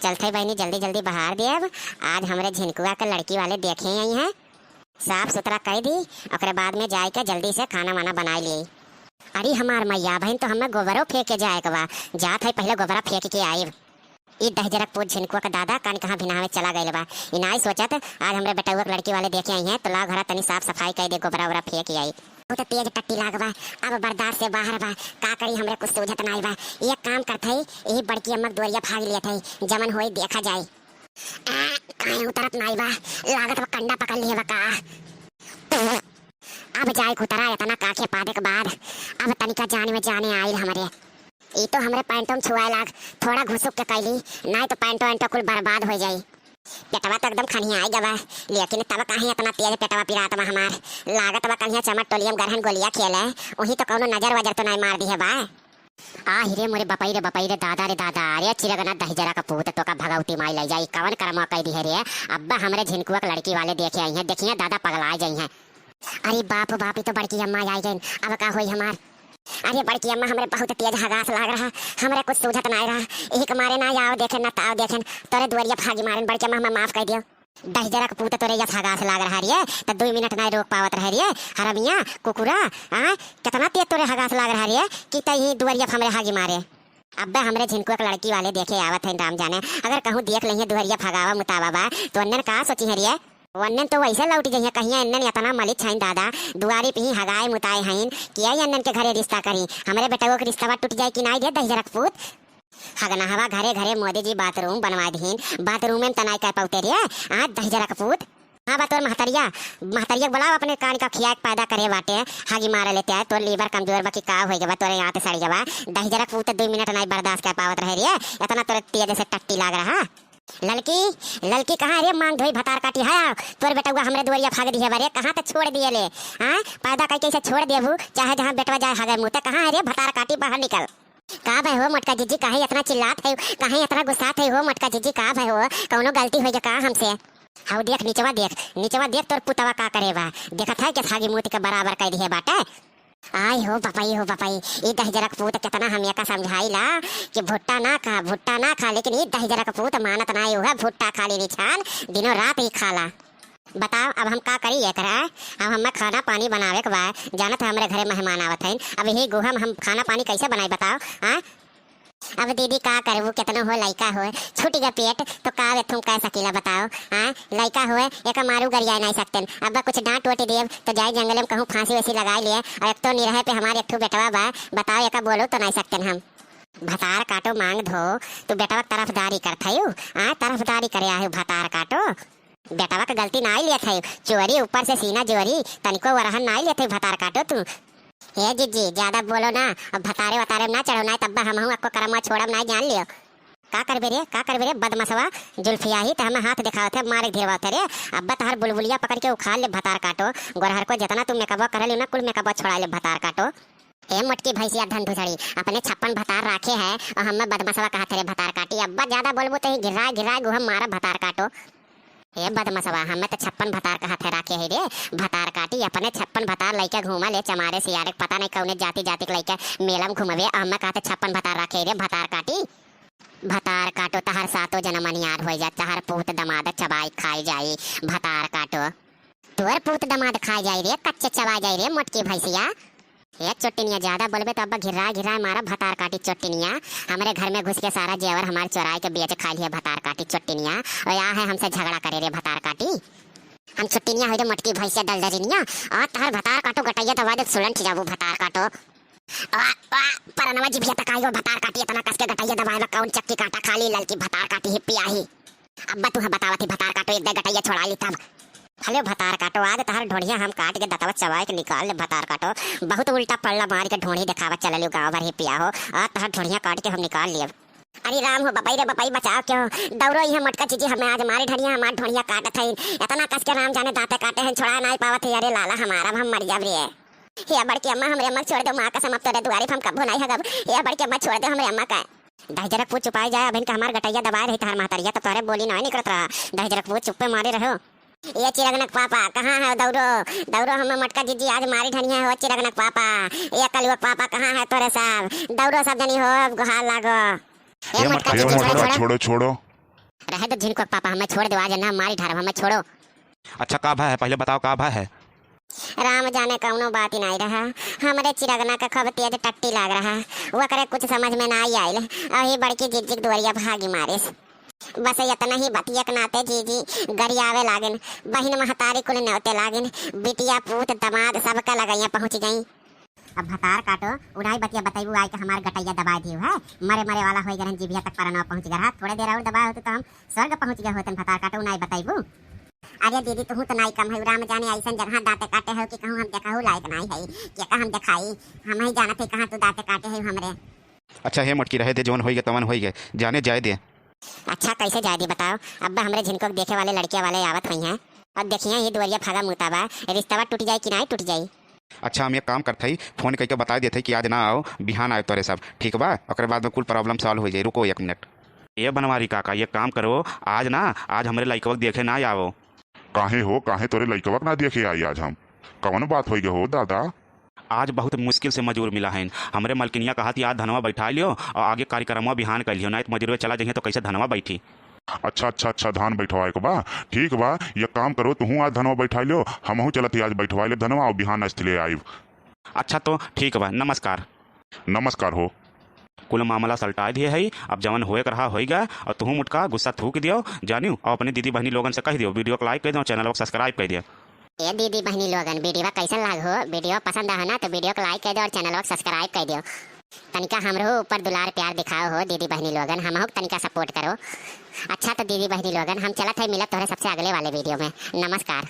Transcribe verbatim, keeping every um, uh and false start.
चलत हई बहिनी, जल्दी जल्दी बहार देब। आज हमरे झिनकुआ के लड़की वाले देखे अइहैं, साफ सुथरा कइ दी, ओकरे बाद में जाइके जल्दी से खाना वाना बनाइ ली। अरे हमार मइया, अबहिन तो हमें गोबरो फेंके जाए के बा, जात हई पहिले गोबरा फेंक के आइब। ई दहिजरक पूत झिनकुआ के दादा कान कहाँ भिनावे चला गइल बा। ई नाई सोचत आज हमरे बेटउआ के लड़की वाले देखे अइहैं, तो लाव घरा तनी साफ सफाई कइ दे, गोबरा ओबरा फेंक आई। बहुत तेज टट्टी लाग बा, अब बर्दाश्त से बाहर बा, का करी, हमरे कुछ सूझत नाई बा। एक काम करत हई, यही बड़की अम्मा के दुआरिया फाग लियत हई, जमन होई देखा जाई। आ, काहे उतरत नाई बा, लागत बा कंडा पकड़ लिहे बा का। अब जाए के उतरा, इतना काखे पादे के बाद अब तनिका जान में जाने आइल हमरे। ई तो हमरे पैंटो में छुआए लाग, थोड़ा घुसुक के कइली, नाई तो पैंटो वैंटो कुल बर्बाद होइ जाई। पेटवा तो एकदम खनियाई गवा, लेकिन तब काहे इतना तेज पेटवा पिरात बा हमार? लागत बा कहिया चमट टोलिया में गरहन गोलिया खेले, वही तो कौनो नजर वजर तो नाई मार दिहे बा। आ हिरे मोरे बपई रे बपई रे दादा रे दादा, अरे चिरगना दहिजरा का पूत, तोका भगवती माई लइ जाई, कवन करमवा कइ दिहे रे? अब्बा हमरे झिनकुआ के लड़की वाले देखे अइहैं, देखिहैं दादा पगलाइ जइहैं। अरे बाप हो बाप, ई तो बड़की अम्मा आई गइन, अब का होई हमार? अरे बड़की अम्मा, हमरे बहुत तेज हगास लाग रहा, हमरे कुछ सूझत नाई रहा, यही के मारे ना आव देखेन ना ताव देखेन, तोरे दुआरिया फागी मारेन, बड़की अम्मा हमें माफ कइ दियो। दहिजरा के पूत, तोरे यस हगास लाग रहा रे, त दुइ मिनट नाई रोक पावत रहे रे, हरमिया, कुकुरा, आ, कितना तेज तोरे हगास लाग रहा रे, कि तई ही दुआरिया पे हमरे हागी मारे। अब्बे हमरे झिनकुआ के लड़की वाले देखे आवत हैं, राम जाने, अगर कहूँ देख लेइहैं दुआरिया फगावा मुतावा बा, तो अन्नन का सोचिहैं रे? वन्नन तो वैसे लौट जइहैं, कहिया इन्नन इतना मलित छइन दादा, दुआरी पे ही हगाए मुताए हइन, किया इन्नन के घरे रिश्ता करी, हमरे बेटवो के रिश्तवा टूट जाए कि नाई रे दहिजरा के पूत। हगनहवा घरे घरे मोदी जी बाथरूम बनवा दिहिन, बाथरूमे में त नाई कर पउते रे, आ दहिजरा के पूत। हाँ बा तोर महतरिया, महतरिया के बोलाव अपने कान का खिया के पैदा करे बाटे, हागी मारे लेते आए, तोर लीवर कमजोर बा कि का होइ गवा, तोरे आंत सड़ गवा, दहिजरा के पूत दुइ मिनट नाई बर्दाश्त कर पावत रहे रे, इतना तोरे तेज से टट्टी लाग रहा। ललकी, ललकी कहाँ रे मांग धोई भतार काटी है, तोर बेटउआ हमरे दुआरिया फाग दिहे बा रे, कहाँ त छोड़ दिए ले, हाँ पैदा कइ के इसे छोड़ देबू, चाहे जहाँ बेटवा जाए हागे मुते, कहाँ है रे भतार काटी, बाहर निकल। का भय हो मोटका जीजी, काहे इतना चिल्लात है, काहे इतना गुस्सात है हो मोटका जीजी, का भय हो, कौनो गलती होइ गा का हमसे? हऊ देख निचवा देख, निचवा देख तोर पुतवा का करे बा, देखत है कि हागी मूत के बराबर कइ दिहे बाटे। आय हो बपई हो बपई, ई दहिजरा के पूत कितना हम एका समझाइला कि भुट्टा ना खा, भुट्टा ना खा, लेकिन ई दहिजरा के पूत मानत नाई, उहे भुट्टा खाली निछान दिनों रात ही खाला। बताव, अब हम का करी एकरा? अब हमें खाना पानी बनावे के बा, जानत है हमरे घरे मेहमान आवत हइन। अब यही गुहा में हम खाना पानी कैसे बनाई बताव, हाँ? अब दीदी का करबू, केतनो हो लइका होए, छूट गए पेट तो का अब एथुम कह सकीला बताव, हाँ? लइका होए, एका मारू गरियाए नाई सकतेन, अब कुछ डांट वोट देब तो जाए जंगले में कहूँ फांसी वैसी लगाए लिए, और एक तो निरहे पे हमार एक ठो बेटवा बा, बताव एका बोलो तो नाई सकतेन हम। भतार काटो मांग धो, तू बेटवा के तरफदारी करत हयू, हाँ? तरफदारी करे आयू भतार काटो। बेटवा के गलती नाई लेत है, चोरी ऊपर से सीना जोरी, तनिको वरहन नाई लेत है भतार काटो तू। हे जीजी, ज्यादा बोलो ना, अब भतारे वतारे में ना चढ़ो, नाई तब्बा हमहू अक्को करमवा छोड़ब नाई, जान लियो। का करबे रे, का करबे रे बदमसवा, जुल्फिया ही त हमें हाथ देखावत है, मारे धिरवावत है रे, अब्बा तहर बुलबुलिया पकड़ के उखाड़ ले भतार काटो, गोरहर को जितना तू मेकअपवा कर लियो ना, कुल मेकअपवा छोड़ा ले भतार काटो। ए मोटकी भैंसिया धन धुसड़ी, अपने छप्पन भतार राखे है और हमें बदमसवा कहत है रे भतार काटी। अब्बा ज्यादा बोलबू तो ही गिर्राए गिर्राए गुहा मारा भतार काटो। ए बदमसवा, हमें तो छप्पन भतार कहत है राखे है रे भतार काटी। अपने छप्पन भतार लइके घूमा ले चमारे सियारे, पता नहीं कौने जाति जाति के लइके मेला में घूमबे, और हमें कहते छप्पन भतार राखे है रे भतार काटी। भतार काटो, तहर सातो जनम अनियार होइ जा, तहर पूत दमाद चबाई खाई जाई भतार काटो। तोर पूत दमाद खाई जाई रे, कच्चे चबा जाई रे मोटकी भैंसिया। ए चोटिनिया, ज्यादा बोलबे तो अब्बा घिर्रा घिर्रा मारा भतार काटी चोटिनिया। हमरे घर में घुस के सारा जेवर हमार चोराई के बेच खा लिहे भतार काटी चोटिनिया। और या है हमसे झगड़ा करे रे भतार काटी। हम चोटिनिया होई रे मोटकी भैंसिया दलदरिनिया। और तहर भतार काटो गटैया दबा दे सुलंठ जाबू भतार काटो। आ, आ, परनवा जिभिया तकाई हो भतार काटी इतना कस के गटैया दबाए बा कौन चक्की काटा खाली ललकी भतार काटी ही पियाही। अब्बा तुहे बतावत ही भतार काटो, एक दे गटैया छोड़ा ली तब। हले भतार काटो, आज तहर ढोढ़िया हम काट के दतवा चबाए के निकाल ले भतार काटो। बहुत उल्टा पल्ला मार के ढोढ़ी देखावत चललियो गाँव भर ही पिया हो, आज तहर ढोढ़िया काट के हम निकाल लियब। अरे राम हो बपई रे बपई, बचाव क्यों? दौड़ो इहाँ मोटका जीजी, हमें आज मारी ढनिया, हमार ढोढ़िया काटत है। इतना कस के राम जाने दांते काटे हैं, छोड़ा नाई पावत है। अरे लाला हमारा, हम मर जाब रे। हे बड़की अम्मा, हमरे अम्मा के छोड़ दो, माँ कसम अब तोरे दुआरी पे हम कब्बो नाई हगब। हे बड़की अम्मा, छोड़ दो हमरे अम्मा का। दहिजरक पूत चुपाई जाए, अभिन के हमार गटैया दबाए रही तहार महतरिया, तो तोहरे बोली नाहीं निकरत रहा। दहिजरक पूत चुप्पे मारे रहो। ए चिरगनक पापा, कहाँ है दौड़ो? दौड़ो, हमें मोटका जीजी आज मारी ढनिया हो चिरगनक पापा। ए कलुअक पापा, कहाँ है तोरे सब? दौड़ो सब जनी हो, अब गुहार लागो। ए ए मोटका मोटका जीजी, जीजी, छोड़ो, छोड़ो। छोड़ो, छोड़ो। रहे दो झिनकुआ के पापा, हमें छोड़ दो, आज ना मारी ढारब, हमें छोड़ो। अच्छा, का भा है, पहिले बताओ, का भा है? राम जाने कउनो बात ही नाई रहा। हमरे चिरगना का खूब तेज टट्टी लाग रहा, वकरे कुछ समझ में नाई आइल। अही बड़की जिज्जी के दुआरिया भागी मारिस। बस यतना ही बतिया के नाते जीजी गरियावे लागिन, बहिन महतारी कुल नेवते लागिन, बिटिया पूत दमाद सबका लगइया पहुँच गई। अब भतार काटो, उड़ाई बतिया बतैबू, आइ के हमार गटैया दबाइ दियो है। मरे मरे वाला होइ गरहन, जिभिया तक परनवा पहुँच गरहा। थोड़े देर और दबाइ होते तो हम स्वर्ग पहुँच गए होतन। भतार काटो, उड़ाई बतैबू। अरे दीदी, तुहू तो नाई कम है, राम जाने ऐसन जगह दाँते काटे हो कि कहूँ हम देखहू लायक नाई है। के का हम देखाई, हम ही जानत है कहाँ तू दाँते काटे है हमरे। अच्छा हे मोटकी, रहे दे, जवन होइ गए तवन होइ गए, जाने जाए दे। अच्छा, कैसे जाए दी बताओ? अब्बा हमरे झिनको के देखे वाले लड़किया वाले आवत हुई हैं। अब देखिए, ये दुआरिया फागा मुता बा, रिश्तवा टूट जाए कि नाई टूट जाए? अच्छा, हम एक काम करत हई, फोन कइके बताइ देत हई कि आज ना आओ, बिहान आए तोरे सब, ठीक बा? ओकरे बाद में कुल problem solve होइ जाई। रुको एक मिनट। ए बनवारी काका, ये काम करो, आज ना, आज हमरे लइकवा के देखे ना आओ। काहे हो, काहे तोरे लइकवा के ना देखे आई आज हम? कवन बात होइ गए हो दादा? आज बहुत मुश्किल से मजूर मिला है। हमरे मलकिनिया कहत ही आज धनवा बैठा लियो और आगे कार्यक्रमवा बिहान कर लियो, नाई तो मजूरवे चला जइहे तो कैसे धनवा बैठी? अच्छा, अच्छा, अच्छा, धान बैठवाए के बा। ठीक बा, ये काम करो, तुहू आज धनवा बैठा लियो, हमहू चलत ही आज बैठवाए लेब धनवा और बिहान अस्थि ले आइब। अच्छा तो ठीक बा, नमस्कार। नमस्कार हो। कुल मामला सलटाए दिए हई, अब जवन होए के रहा होई गा, और तुहू मुटका गुस्सा थूक दियो, जानियो, और अपने दीदी बहनी लोगन से कह दियो, video को like कर दियो, channel को subscribe कर दियो। ए दीदी बहनी लोगन, video कैसन लाग हो? Video पसंद आहो ना तो video को like कर दियो और channel को subscribe कर दियो। तनिका हमरो ऊपर दुलार प्यार दिखाओ हो दीदी बहनी लोगन, हमहू के तनिका support करो। अच्छा तो दीदी बहनी लोगन, हम चलत है, मिलत तोहरे सबसे अगले वाले video में। नमस्कार।